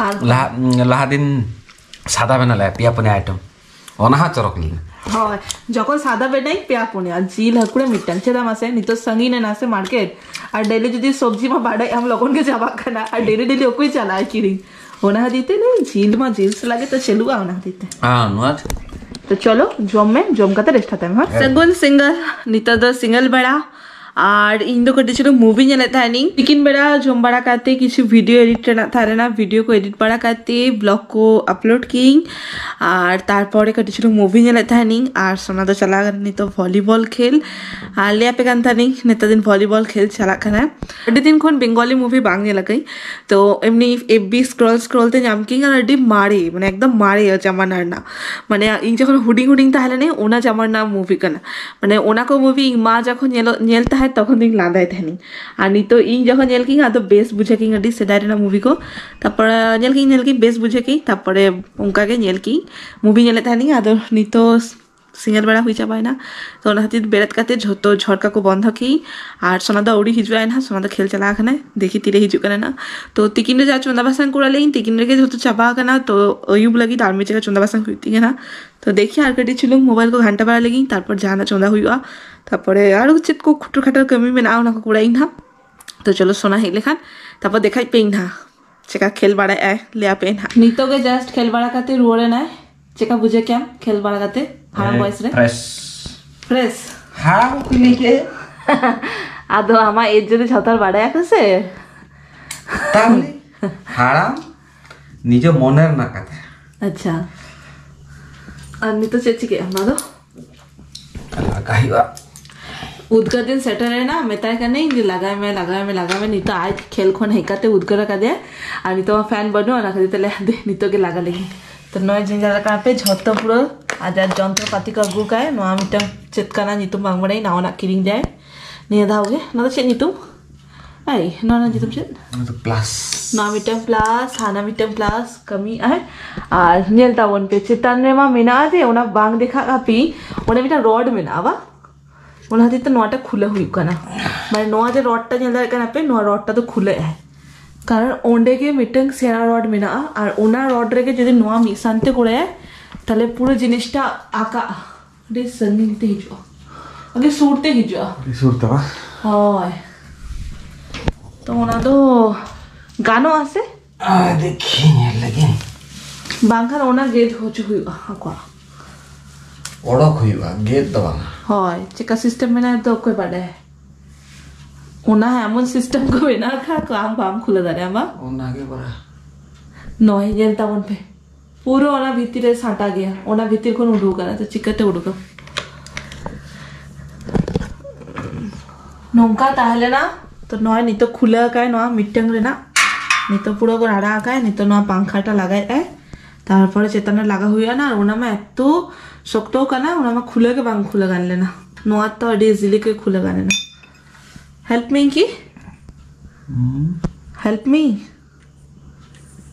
ᱟᱨ ᱞᱟᱦᱟ ᱞᱟᱦᱟ ᱫᱤᱱ ᱥᱟᱫᱟ ᱵᱮᱱᱟ ᱞᱮ ᱯᱮᱭᱟ ᱯᱩᱱᱭᱟ ᱟᱭᱴᱮᱢ, ᱚᱱᱟ ᱦᱚᱸ ᱪᱚᱨᱚᱠ ᱞᱮᱱᱟ᱾ ᱦᱳᱭ, ᱡᱚᱠᱷᱚᱱ ᱥᱟᱫᱟ ᱵᱮᱱᱟᱭ ᱯᱮᱭᱟ ᱯᱩᱱᱭᱟ ᱡᱤᱞ ᱦᱟᱹᱠᱩᱲᱮ ᱢᱤᱫᱴᱟᱝ, ᱪᱮᱫᱟᱜ ᱢᱟᱥᱮ ᱱᱤᱛᱚᱜ ᱥᱟᱺᱜᱤᱧ ᱮᱱᱟ ᱥᱮ ᱢᱟᱨᱠᱮᱴ, ᱟᱨ ᱰᱮᱞᱤ ᱡᱩᱫᱤ ᱥᱚᱵᱽᱡᱤ ᱢᱟ ᱵᱟᱰᱟᱭ ᱟᱢ ᱞᱚᱜᱚᱱ ᱜᱮ ᱪᱟᱵᱟᱜ ᱠᱟᱱᱟ, ᱟᱨ ᱰᱮᱞᱤ ᱰᱮᱞᱤ ᱚᱠᱚᱭ ᱪᱟᱞᱟᱜᱼᱟ ᱠᱤᱨᱤᱧ? ᱚᱱᱟ ᱦᱚᱛᱮᱡ ᱛᱮ ᱞᱟᱹᱭ ᱡᱤᱞ ᱢᱟ ᱡᱤᱞ ᱥᱟᱞᱟᱜ ᱜᱮ ᱛᱚ ᱪᱟᱹᱞᱩᱜᱼᱟ, ᱚᱱᱟ ᱦᱚᱛᱮᱡ ᱛᱮ᱾ ᱦᱮᱸ, ᱱᱚᱣᱟ ᱴᱷᱤᱠ᱾ ᱛᱚ ᱪᱚᱞᱚ ᱡᱚᱢ ᱢᱮ, ᱡᱚᱢ ᱠᱟᱛᱮ ᱨᱮᱥᱴ ᱦᱟᱛᱟᱣ ᱢᱮ, ᱦᱮᱸ? ᱦᱮᱸ᱾ ᱥᱟᱹᱜᱩᱱ ᱥᱤᱸᱜᱟᱹᱲ, ᱱᱤᱛᱚᱜ ᱫᱚ ᱥᱤᱸᱜᱟᱹᱲ ᱵᱮᱲᱟ, ᱟᱨ ᱤᱧ ᱫᱚ ᱠᱟᱹᱴᱤᱡ ᱪᱩᱞᱩᱝ movie ᱧᱮᱞᱮᱫ ᱛᱟᱦᱮᱱᱤᱧ᱾ ᱛᱤᱠᱤᱱ ᱵᱮᱲᱟ ᱡᱚᱢ ᱵᱟᱲᱟ ᱠᱟᱛᱮ ᱠᱤᱪᱷᱩ video edit ᱨᱮᱱᱟᱜ ᱛᱟᱦᱮᱸ ᱞᱮᱱᱟ, video ᱠᱚ edit ᱵᱟᱲᱟ ᱠᱟᱛᱮ vlog ᱠᱚ upload ᱠᱤᱧ, ᱟᱨ ᱛᱟᱨᱯᱚᱨᱮ ᱠᱟᱹᱴᱤᱡ ᱪᱩᱞᱩᱝ movie ᱧᱮᱞᱮᱫ ᱛᱟᱦᱮᱱᱤᱧ, ᱟᱨ ᱥᱳᱱᱟ ᱫᱚ ᱪᱟᱞᱟᱣ ᱠᱟᱱᱟ ᱱᱤᱛᱚᱜ volleyball ᱠᱷᱮᱞ᱾ ᱟᱨ ᱞᱟᱹᱭ ᱟᱯᱮ ᱠᱟᱱ ᱛᱟᱦᱮᱱᱤᱧ ᱱᱮᱛᱟᱨ ᱫᱤᱱ volleyball ᱠᱷᱮᱞ ᱪᱟᱞᱟᱜ ᱠᱟᱱᱟ᱾ ᱟᱹᱰᱤ ᱫᱤᱱ ᱠᱷᱚᱱ Bengali movie ᱵᱟᱝ ᱧᱮᱞ ᱟᱠᱟᱫᱟᱹᱧ, ᱛᱚ ᱮᱢᱱᱤ F B scroll scroll ᱛᱮ ᱧᱟᱢ ᱠᱤᱧ, ᱟᱨ ᱟᱹᱰᱤ ᱢᱟᱨᱮ, ᱢᱟᱱᱮ ᱮᱠᱫᱚᱢ ᱢᱟᱨᱮ ᱡᱟᱢᱟᱱᱟ ᱨᱮᱱᱟᱜ, ᱢᱟᱱᱮ ᱤᱧ ᱡᱚᱠᱷᱚᱱ ᱦᱩᱰᱤᱧ ᱦᱩᱰᱤᱧ ᱛᱟᱦᱮᱸ ᱞᱮᱱᱟᱹᱧ ᱚᱱᱟ ᱡᱟᱢᱟᱱᱟ ᱨᱮᱱᱟᱜ movie ᱠᱟᱱᱟ᱾ ᱢᱟᱱᱮ ᱚᱱᱟ ᱠᱚ movie ᱤᱧ ᱢᱟ ᱡᱚᱠᱷᱚᱱ ᱧᱮᱞᱚᱜ ᱧᱮᱞ ᱛᱟᱦᱮᱸᱫ ᱛᱚᱠᱷᱚᱱ ᱫᱚᱧ ᱞᱟᱸᱫᱟᱭ ᱛᱟᱦᱮᱱᱤᱧ, ᱟᱨ ᱱᱤᱛᱚᱜ ᱤᱧ ᱡᱚᱠᱷᱚᱱ ᱧᱮᱞ ᱠᱤᱧ ᱟᱫᱚ ᱵᱮᱥ ᱵᱩᱡᱷᱟᱹᱣ ᱠᱤᱧ ᱟᱹᱰᱤ ᱥᱮᱫᱟᱭ ᱨᱮᱱᱟᱜ movie ᱠᱚ᱾ ᱛᱟᱨᱯᱚᱨᱮ ᱧᱮᱞ ᱠᱤᱧ ᱧᱮᱞ ᱠᱤᱧ ᱵᱮᱥ ᱵᱩᱡᱷᱟᱹᱣ ᱠᱤᱧ, ᱛᱟᱨᱯᱚᱨᱮ ᱚᱱᱠᱟ ᱜᱮ ᱧᱮᱞ ᱠᱤᱧ movie ᱧᱮᱞᱮᱫ ᱛᱟᱦᱮᱱᱤᱧ᱾ ᱟᱫᱚ ᱱᱤᱛᱚᱜ ᱥᱤᱸᱜᱟᱹᱲ ᱵᱮᱲᱟ ᱦᱩᱭ ᱪᱟᱵᱟᱭᱮᱱᱟ, ᱛᱚ ᱚᱱᱟ ᱠᱷᱟᱹᱛᱤᱨ ᱵᱮᱨᱮᱫ ᱠᱟᱛᱮ ᱡᱷᱚᱛᱚ ᱡᱷᱚᱨᱠᱟ ᱠᱚ ᱵᱚᱱᱫᱷᱚ ᱠᱤ᱾ ᱟᱨ ᱥᱳᱱᱟ ᱫᱚ ᱟᱹᱣᱨᱤ ᱦᱤᱡᱩᱜᱼᱟᱭ ᱱᱟᱦᱟᱜ, ᱥᱳᱱᱟ ᱫᱚ ᱠᱷᱮᱞ ᱪᱟᱞᱟᱣ ᱟᱠᱟᱱᱟᱭ, ᱫᱮᱠᱷᱤ ᱛᱤᱨᱮ ᱦᱤᱡᱩᱜ ᱠᱟᱱᱟ ᱱᱟᱦᱟᱜ᱾ ᱛᱚ ᱛᱤᱠᱤᱱ ᱨᱮ ᱡᱟ ᱪᱚᱸᱫᱟ ᱵᱟᱥᱟᱝ ᱠᱚᱨᱟᱣ ᱞᱮᱫᱟᱹᱧ ᱛᱤᱠᱤᱱ ᱨᱮᱜᱮ ᱡᱷᱚᱛᱚ ᱪᱟᱵᱟ ᱟᱠᱟᱱᱟ, ᱛᱚ ᱟᱹᱭᱩᱵ ᱞᱟᱹᱜᱤᱫ ᱟᱨ ᱢᱤᱫ ᱡᱟᱭᱜᱟ ᱪᱚᱸᱫᱟ ᱵᱟᱥᱟᱝ ᱦᱩᱭᱩᱜ ᱛᱤᱧᱟ ᱱᱟᱦᱟᱜ᱾ ᱛᱚ ᱫᱮᱠᱷᱤ ᱟᱨ ᱠᱟᱹᱴᱤᱡ ᱪᱩᱞᱩᱝ mobile ᱠᱚ ᱜᱷᱟᱱᱴᱟ ᱵᱟᱲᱟ ᱞᱮᱜᱤᱧ, ᱛᱟᱨᱯᱚᱨ ᱡᱟᱦᱟᱱᱟᱜ ᱪᱚᱸᱫᱟ ᱦᱩᱭᱩᱜᱼᱟ, ᱛᱟᱨᱯᱚᱨᱮ ᱟᱨᱚ ᱪᱮᱫ ᱠᱚ ᱠᱷᱩᱴᱩᱨ ᱠᱷᱟᱴᱟᱨ ᱠᱟᱹᱢᱤ ᱢᱮᱱᱟᱜᱼᱟ ᱚᱱᱟ ᱠᱚ ᱠᱚᱨᱟᱣ ᱤᱧ ᱱᱟᱦᱟᱜ᱾ ᱛᱚ ᱪᱚᱞᱚ ᱥᱳᱱᱟ ᱦᱮᱡ ᱞᱮᱠᱷᱟᱱ ᱛᱟᱨᱯᱚᱨ ᱫᱮᱠᱷᱟᱭ ᱯᱮ ᱤᱧ ᱱᱟᱦᱟᱜ᱾ ᱪᱮᱠᱟ ᱠᱷᱮᱞ ᱵᱟᱲᱟᱭᱟᱭ ᱞᱟᱹᱭ ᱟᱯᱮ ᱱᱟᱦᱟᱜ᱾ ᱱᱤᱛᱚᱜ ᱜᱮ just ᱠᱷᱮᱞ ᱵᱟᱲᱟ ᱠᱟᱛᱮ ᱨᱩᱣᱟᱹᱲ ᱮᱱᱟᱭ᱾ ᱪᱮᱠᱟ ᱵᱩᱡᱷᱟᱹᱣ ᱠᱮᱟᱢ ᱠᱷᱮᱞ ᱵᱟᱲᱟ ᱠᱟᱛᱮ ᱦᱟᱲᱟᱢ ᱵᱚᱭᱮᱥ ᱨᱮ? Fresh᱾ Fresh? ᱦᱟᱲᱟᱢ ᱠᱚ ᱞᱟᱹᱭ ᱠᱮᱫ᱾ ᱟᱫᱚ ᱟᱢᱟᱜ age ᱡᱩᱫᱤ ᱡᱷᱚᱛᱚ ᱦᱚᱲ ᱵᱟᱲᱟᱭᱟᱠᱚ ᱥᱮ᱾ ᱛᱟᱦᱞᱮ ᱦᱟᱲᱟᱢ ᱱᱤᱡᱮ ᱢᱚᱱᱮ ᱨᱮᱱᱟᱜ ᱠᱟᱛᱷᱟ᱾ ᱟᱪᱪᱷᱟ, ᱟᱨ ᱱᱤᱛᱚᱜ ᱪᱮᱫ ᱪᱤᱠᱟᱹᱜᱼᱟ ᱚᱱᱟ ᱫᱚ? ᱛᱟᱦᱞᱮ ᱞᱟᱜᱟ ᱦᱩᱭᱩᱜᱼᱟ᱾ ᱩᱫᱽᱜᱟᱹᱨ ᱫᱤᱱ ᱥᱮᱴᱮᱨ ᱮᱱᱟ, ᱢᱮᱛᱟᱭ ᱠᱟᱹᱱᱟᱹᱧ ᱡᱮ ᱞᱟᱜᱟᱭ ᱢᱮ, ᱞᱟᱜᱟᱭ ᱢᱮ, ᱞᱟᱜᱟᱭ ᱢᱮ᱾ ᱱᱤᱛᱚᱜ ᱟᱡ ᱠᱷᱮᱞ ᱠᱷᱚᱱ ᱦᱮᱡ ᱠᱟᱛᱮ ᱩᱫᱽᱜᱟᱹᱨ ᱟᱠᱟᱫᱮᱭᱟ, ᱟᱨ ᱱᱤᱛᱚᱜ ᱢᱟ fan ᱵᱟᱹᱱᱩᱜᱼᱟ, ᱚᱱᱟ ᱠᱷᱟᱹᱛᱤᱨ ᱛᱮ ᱞᱟᱹᱭᱟ ᱫᱮ ᱱᱤᱛᱚᱜ ᱜᱮ ᱞᱟᱜᱟ ᱞᱮᱜᱮ᱾ ᱛᱚ ᱱᱚᱜᱼᱚᱭ ᱡᱮ ᱧᱮᱞ ᱠᱟᱱᱟ ᱯᱮ ᱡᱷᱚᱛᱚ ᱯᱩᱨᱟᱹ ᱟᱡᱟᱜ ᱡᱚᱱᱛᱨᱚ ᱯᱟᱹᱛᱤ ᱠᱚ ᱟᱹᱜᱩ ᱠᱟᱭ᱾ ᱱᱚᱣᱟ ᱢᱤᱫᱴᱟᱝ ᱪᱮᱫ ᱠᱟᱱᱟ ᱧᱩᱛᱩᱢ ᱵᱟᱝ ᱵᱟᱲᱟᱭ, ᱱᱟᱣᱟᱱᱟᱜ ᱠᱤᱨᱤᱧ ᱡᱟᱭ ᱱᱤᱭᱟᱹ ᱫᱷᱟᱣ ᱜᱮ᱾ ᱱᱚᱣᱟ ᱫᱚ ᱪᱮᱫ ᱧᱩᱛᱩᱢ? ᱟᱭ, ᱱᱚᱣᱟ ᱨᱮᱱᱟᱜ ᱧᱩᱛᱩᱢ ᱪᱮᱫ? ᱚᱱᱟ ᱫᱚ plus᱾ ᱱᱚᱣᱟ ᱢᱤᱫᱴᱟᱝ plus, ᱦᱟᱱᱟ ᱢᱤᱫᱴᱟᱝ plus ᱠᱟᱹᱢᱤ ᱟᱭ᱾ ᱟᱨ ᱧᱮᱞ ᱛᱟᱵᱚᱱ ᱯᱮ, ᱪᱮᱛᱟᱱ ᱨᱮᱢᱟ ᱢᱮᱱᱟᱜᱼᱟ ᱡᱮ ᱚᱱᱟ ᱵᱟᱝ ᱫᱮᱠᱷᱟᱜ ᱠᱟᱱᱟ ᱯᱮ, ᱚᱸᱰᱮ ᱢᱤᱫᱴᱟᱝ rod ᱢᱮᱱᱟᱜᱼᱟ ᱵᱟᱝ? ᱚᱱᱟ ᱠᱷᱟᱹᱛᱤᱨ ᱛᱮ ᱱᱚᱣᱟᱴᱟ ᱠᱷᱩᱞᱟᱹ ᱦᱩᱭᱩᱜ ᱠᱟᱱᱟ᱾ ᱢᱟᱱᱮ ᱱᱚᱣᱟ ᱡᱮ ᱨᱚᱰ ᱴᱟ ᱧᱮᱞ ᱫᱟᱲᱮᱭᱟᱜ ᱠᱟᱱᱟ ᱯᱮ, ᱱᱚᱣᱟ ᱨᱚᱰ ᱴᱟ ᱫᱚ ᱠᱷᱩᱞᱟᱹᱜ ᱟᱭ, ᱠᱟᱨᱚᱱ ᱚᱸᱰᱮ ᱜᱮ ᱢᱤᱫᱴᱟᱝ ᱥᱮᱬᱟ ᱨᱚᱰ ᱢᱮᱱᱟᱜᱼᱟ, ᱟᱨ ᱚᱱᱟ ᱨᱚᱰ ᱨᱮᱜᱮ ᱡᱩᱫᱤ ᱱᱚᱣᱟ ᱢᱤᱫ ᱥᱟᱶᱛᱮ ᱠᱚᱨᱟᱭᱟ, ᱛᱟᱦᱞᱮ ᱯᱩᱨᱟᱹ ᱡᱤᱱᱤᱥᱴᱟ ᱟᱠᱟᱜᱼᱟ, ᱟᱹᱰᱤ ᱥᱟᱺᱜᱤᱧ ᱛᱮ ᱦᱤᱡᱩᱜᱼᱟ, ᱟᱹᱰᱤ ᱥᱩᱨ ᱛᱮ ᱦᱤᱡᱩᱜᱼᱟ᱾ ᱟᱹᱰᱤ ᱥᱩᱨ ᱛᱮ ᱵᱟᱝ? ᱦᱳᱭ, ᱛᱚ ᱚᱱᱟ ᱫᱚ ᱜᱟᱱᱚᱜᱼᱟ ᱥᱮ? ᱟᱨ ᱫᱮᱠᱷᱤ ᱧᱮᱞ ᱞᱮᱜᱮ᱾ ᱵᱟᱝᱠᱷᱟᱱ ᱚᱱᱟ ᱜᱮᱫ ᱦᱚᱪᱚ ᱦᱩᱭᱩᱜᱼᱟ ᱟᱠᱚᱣᱟᱜ᱾ ᱚᱰᱚᱠ ᱦᱩᱭᱩᱜᱼᱟ, ᱜᱮᱫ ᱫᱚ ᱵᱟᱝ᱾ ᱦᱳᱭ, ᱪᱮᱠᱟ ᱥᱤᱥᱴᱮᱢ ᱢᱮᱱᱟᱜᱼᱟ ᱫᱚ ᱚᱠᱚᱭ ᱵᱟᱰᱟᱭᱟ? ᱚᱱᱟ ᱦᱚᱸ ᱮᱢᱚᱱ ᱥᱤᱥᱴᱮᱢ ᱠᱚ ᱢᱮᱱᱟᱜ ᱟᱠᱟᱫ ᱠᱚ, ᱟᱢ ᱵᱟᱢ ᱠᱷᱩᱞᱟᱹ ᱫᱟᱲᱮᱭᱟᱜᱼᱟ ᱵᱟᱝ? ᱚᱱᱟᱜᱮ ᱵᱟᱲᱟ᱾ ᱱᱚᱜᱼᱚᱭ ᱧᱮᱞ ᱛᱟᱵᱚᱱ ᱯᱮ, ᱯᱩᱨᱟᱹ ᱚᱱᱟ ᱵᱷᱤᱛᱤᱨ ᱨᱮ ᱥᱟᱸᱴᱟ ᱜᱮᱭᱟ, ᱚᱱᱟ ᱵᱷᱤᱛᱤᱨ ᱠᱷᱚᱱ ᱩᱰᱩᱠ ᱟᱠᱟᱱᱟ, ᱛᱚ ᱪᱤᱠᱟᱹᱛᱮ ᱩᱰᱩᱠᱟ? ᱱᱚᱝᱠᱟ ᱛᱟᱦᱮᱸ ᱞᱮᱱᱟ, ᱛᱚ ᱱᱚᱜᱼᱚᱭ ᱱᱤᱛᱚᱜ ᱠᱷᱩᱞᱟᱹ ᱟᱠᱟᱭ ᱱᱚᱣᱟ ᱢᱤᱫᱴᱟᱝ ᱨᱮᱱᱟᱜ, ᱱᱤᱛᱚᱜ ᱯᱩᱨᱟᱹ ᱠᱚ ᱨᱟᱲᱟ ᱟᱠᱟᱭ, ᱱᱤᱛᱚᱜ ᱱᱚᱣᱟ ᱯᱟᱝᱠᱷᱟᱴᱟ ᱞᱟᱜᱟᱭᱮᱫ ᱟᱭ, ᱛᱟᱨᱯᱚᱨᱮ ᱪᱮᱛᱟᱱ ᱨᱮ ᱞᱟᱜᱟ ᱦᱩᱭᱩᱜᱼᱟ ᱱᱟ, ᱟᱨ ᱚᱱᱟ ᱢᱟ ᱮᱛᱚ ᱥᱚᱠᱛᱚ ᱠᱟᱱᱟ, ᱚᱱᱟ ᱢᱟ ᱠᱷᱩᱞᱟᱹ ᱜᱮ ᱵᱟᱝ ᱠᱷᱩᱞᱟᱹ ᱜᱟᱱ ᱞᱮᱱᱟ᱾ ᱱᱚᱣᱟ ᱛᱚ ᱟᱹᱰᱤ ᱤᱡᱤᱞᱤ ᱜᱮ ᱠᱷᱩᱞᱟᱹ ᱜᱟᱱ ᱞᱮᱱᱟ᱾ ᱦᱮᱞᱯ ᱢᱤ ᱠᱤ? ᱦᱩᱸ᱾ ᱦᱮᱞᱯ ᱢᱤ᱾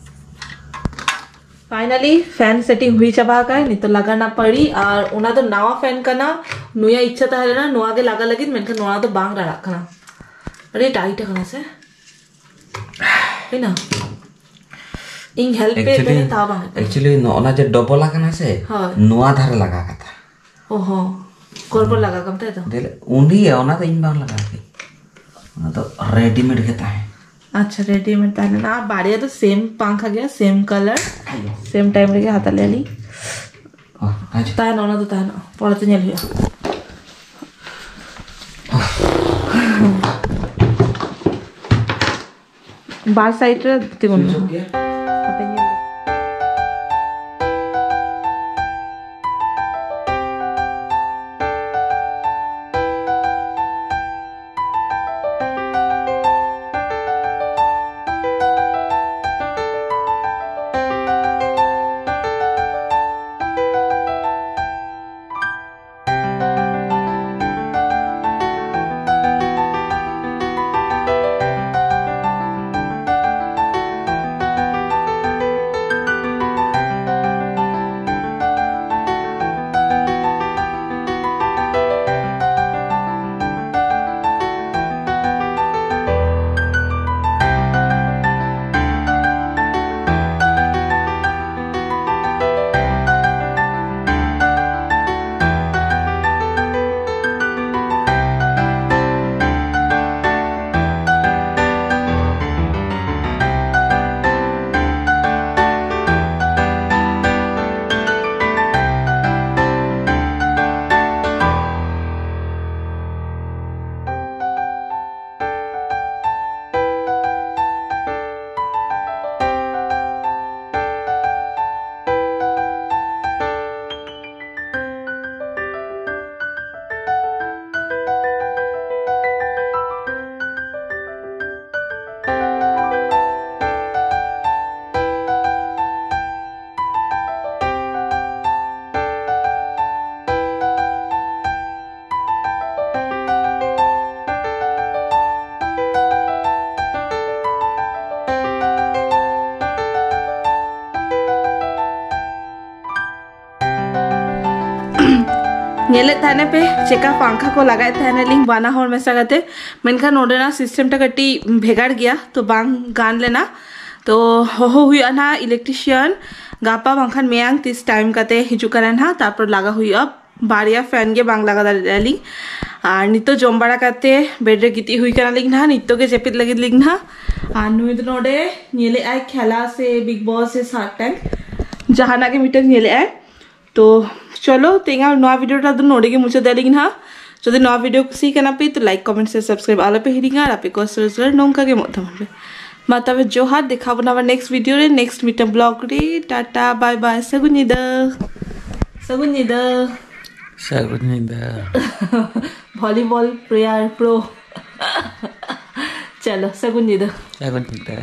ᱯᱷᱟᱭᱱᱟᱞᱤ ᱯᱷᱮᱱ ᱥᱮᱴᱤᱝ ᱦᱩᱭ ᱪᱟᱵᱟ ᱟᱠᱟᱱ, ᱱᱤᱛᱚᱜ ᱞᱟᱜᱟ ᱨᱮᱱᱟᱜ ᱯᱟᱹᱲᱤ᱾ ᱟᱨ ᱚᱱᱟ ᱫᱚ ᱱᱟᱣᱟ ᱯᱷᱮᱱ ᱠᱟᱱᱟ, ᱱᱩᱭᱟᱜ ᱤᱪᱪᱷᱟ ᱛᱟᱦᱮᱸ ᱞᱮᱱᱟ ᱱᱚᱣᱟ ᱜᱮ ᱞᱟᱜᱟ ᱞᱟᱹᱜᱤᱫ, ᱢᱮᱱᱠᱷᱟᱱ ᱱᱚᱣᱟ ᱫᱚ ᱵᱟᱝ ᱨᱟᱲᱟᱜ ᱠᱟᱱᱟ, ᱟᱹᱰᱤ ᱴᱟᱭᱤᱴ ᱟᱠᱟᱱᱟ ᱥᱮ, ᱦᱩᱭᱱᱟ? ᱤᱧ ᱦᱮᱞᱯ ᱯᱮ ᱮᱠᱪᱩᱭᱮᱞᱤ ᱛᱟᱦᱮᱸ ᱛᱟᱣ ᱵᱟᱝ ᱦᱩᱭᱩᱜ ᱠᱟᱱᱟ᱾ ᱮᱠᱪᱩᱭᱮᱞᱤ ᱱᱚᱜᱼᱚ ᱱᱟ ᱡᱮ ᱰᱚᱵᱚᱞ ᱟᱠᱟᱱᱟ ᱥᱮ, ᱦᱳᱭ᱾ ᱱᱚᱣᱟ ᱫᱷᱟᱨᱮ ᱞᱟᱜᱟ ᱠᱟᱛᱷᱟ᱾ ᱚ ᱦᱚᱸ, ᱜᱚᱲᱵᱚᱲ ᱞᱟᱜᱟ ᱠᱟᱢ ᱛᱟᱭ ᱛᱚ? ᱫᱮᱞᱮ, ᱩᱱᱤ ᱚᱱᱟ ᱫᱚ ᱤᱧ ᱵᱟᱝ ᱞᱟᱜᱟᱣ ᱠᱤᱧ, ᱚᱱᱟ ᱫᱚ ᱨᱮᱰᱤᱢᱮᱰ ᱜᱮ ᱛᱟᱦᱮᱸ᱾ ᱟᱪᱪᱷᱟ, ᱨᱮᱰᱤᱢᱮᱰ ᱛᱟᱦᱮᱸ ᱞᱮᱱᱟ᱾ ᱟᱨ ᱵᱟᱨᱭᱟ ᱫᱚ ᱥᱮᱢ ᱯᱟᱝᱠᱷᱟ ᱜᱮᱭᱟ, ᱥᱮᱢ ᱠᱟᱞᱟᱨ, ᱥᱮᱢ ᱴᱟᱭᱤᱢ ᱨᱮᱜᱮ ᱦᱟᱛᱟᱣ ᱞᱮᱭᱟ ᱞᱤᱧ᱾ ᱚ, ᱟᱪᱪᱷᱟ᱾ ᱛᱟᱦᱮᱱᱟ, ᱚᱱᱟ ᱫᱚ ᱛᱟᱦᱮᱱᱟ, ᱯᱚᱨᱮᱛᱮ ᱧᱮᱞ ᱦᱩᱭᱩᱜᱼᱟ᱾ ᱵᱟᱨ ᱥᱟᱭᱤᱰ ᱨᱮ ᱛᱤᱸᱜᱩᱱ ᱢᱮ᱾ ᱥᱩᱡᱳᱜᱽ ᱜᱮᱭᱟ᱾ ᱦᱟᱯᱮ ᱧᱮᱞ ᱞᱮ᱾ ᱧᱮᱞᱮᱫ ᱛᱟᱦᱮᱱᱟ ᱯᱮ ᱪᱮᱠᱟ ᱯᱟᱝᱠᱷᱟ ᱠᱚ ᱞᱟᱜᱟᱭᱮᱫ ᱛᱟᱦᱮᱱᱟᱞᱤᱧ ᱵᱟᱱᱟ ᱦᱚᱲ ᱢᱮᱥᱟ ᱠᱟᱛᱮ, ᱢᱮᱱᱠᱷᱟᱱ ᱱᱚᱰᱮᱱᱟᱜ system ᱴᱟ ᱠᱟᱹᱴᱤᱡ ᱵᱷᱮᱜᱟᱨ ᱜᱮᱭᱟ, ᱛᱚ ᱵᱟᱝ ᱜᱟᱱ ᱞᱮᱱᱟ᱾ ᱛᱚ ᱦᱚᱦᱚ ᱦᱩᱭᱩᱜᱼᱟ ᱱᱟᱦᱟᱜ electrician ᱜᱟᱯᱟ ᱵᱟᱝᱠᱷᱟᱱ ᱢᱮᱭᱟᱝ, ᱛᱤᱥ time ᱠᱟᱛᱮ ᱦᱤᱡᱩᱜ ᱠᱟᱱᱟ ᱱᱟᱦᱟᱜ, ᱛᱟᱨᱯᱚᱨ ᱞᱟᱜᱟ ᱦᱩᱭᱩᱜᱼᱟ᱾ ᱵᱟᱨᱭᱟ fan ᱜᱮ ᱵᱟᱝ ᱞᱟᱜᱟ ᱫᱟᱲᱮᱭᱟᱜᱼᱟ ᱞᱤᱧ᱾ ᱟᱨ ᱱᱤᱛᱚᱜ ᱡᱚᱢ ᱵᱟᱲᱟ ᱠᱟᱛᱮ bed ᱨᱮ ᱜᱤᱛᱤᱡ ᱦᱩᱭ ᱠᱟᱱᱟᱞᱤᱧ ᱱᱟᱦᱟᱜ, ᱱᱤᱛᱚᱜ ᱜᱮ ᱡᱟᱹᱯᱤᱫ ᱞᱟᱹᱜᱤᱫ ᱞᱤᱧ ᱱᱟᱦᱟᱜ᱾ ᱟᱨ ᱱᱩᱭ ᱫᱚ ᱱᱚᱰᱮ ᱧᱮᱞᱮᱫᱼᱟᱭ ᱠᱷᱮᱞᱟ ᱥᱮ Bigg Boss ᱥᱮ Shark Tank, ᱡᱟᱦᱟᱱᱟᱜ ᱜᱮ ᱢᱤᱫᱴᱮᱱ ᱧᱮᱞᱮᱫᱼᱟᱭ᱾ ᱛᱚ ᱪᱚᱞᱚ ᱛᱮᱦᱮᱧᱟᱜ ᱱᱚᱣᱟ video ᱴᱟ ᱫᱚ ᱱᱚᱰᱮ ᱜᱮ ᱢᱩᱪᱟᱹᱫ ᱟᱹᱞᱤᱧ ᱱᱟᱦᱟᱜ᱾ ᱡᱩᱫᱤ ᱱᱚᱣᱟ video ᱠᱩᱥᱤ ᱠᱟᱱᱟ ᱯᱮ ᱛᱚ like, comment ᱥᱮ subscribe ᱟᱞᱚ ᱯᱮ ᱦᱤᱲᱤᱧᱟ᱾ ᱟᱨ ᱟᱯᱮ ᱠᱚ ᱥᱩᱨ ᱥᱩᱨ ᱱᱚᱝᱠᱟ ᱜᱮ ᱮᱢᱚᱜ ᱛᱟᱵᱚᱱ ᱯᱮ᱾ ᱢᱟ ᱛᱚᱵᱮ ᱡᱚᱦᱟᱨ, ᱫᱮᱠᱷᱟᱣ ᱵᱚᱱᱟ ᱟᱵᱟᱨ next video ᱨᱮ, next ᱢᱤᱫᱴᱟᱝ vlog ᱨᱮ᱾ ᱴᱟᱴᱟ, bye bye, ᱥᱟᱹᱜᱩᱱ ᱧᱤᱫᱟᱹ, ᱥᱟᱹᱜᱩᱱ ᱧᱤᱫᱟᱹ᱾ ᱥᱟᱹᱜᱩᱱ ᱧᱤᱫᱟᱹ᱾ Volleyball player pro᱾ ᱪᱚᱞᱚ, ᱥᱟᱹᱜᱩᱱ ᱧᱤᱫᱟᱹ᱾ ᱥᱟᱹᱜᱩᱱ ᱧᱤᱫᱟᱹ᱾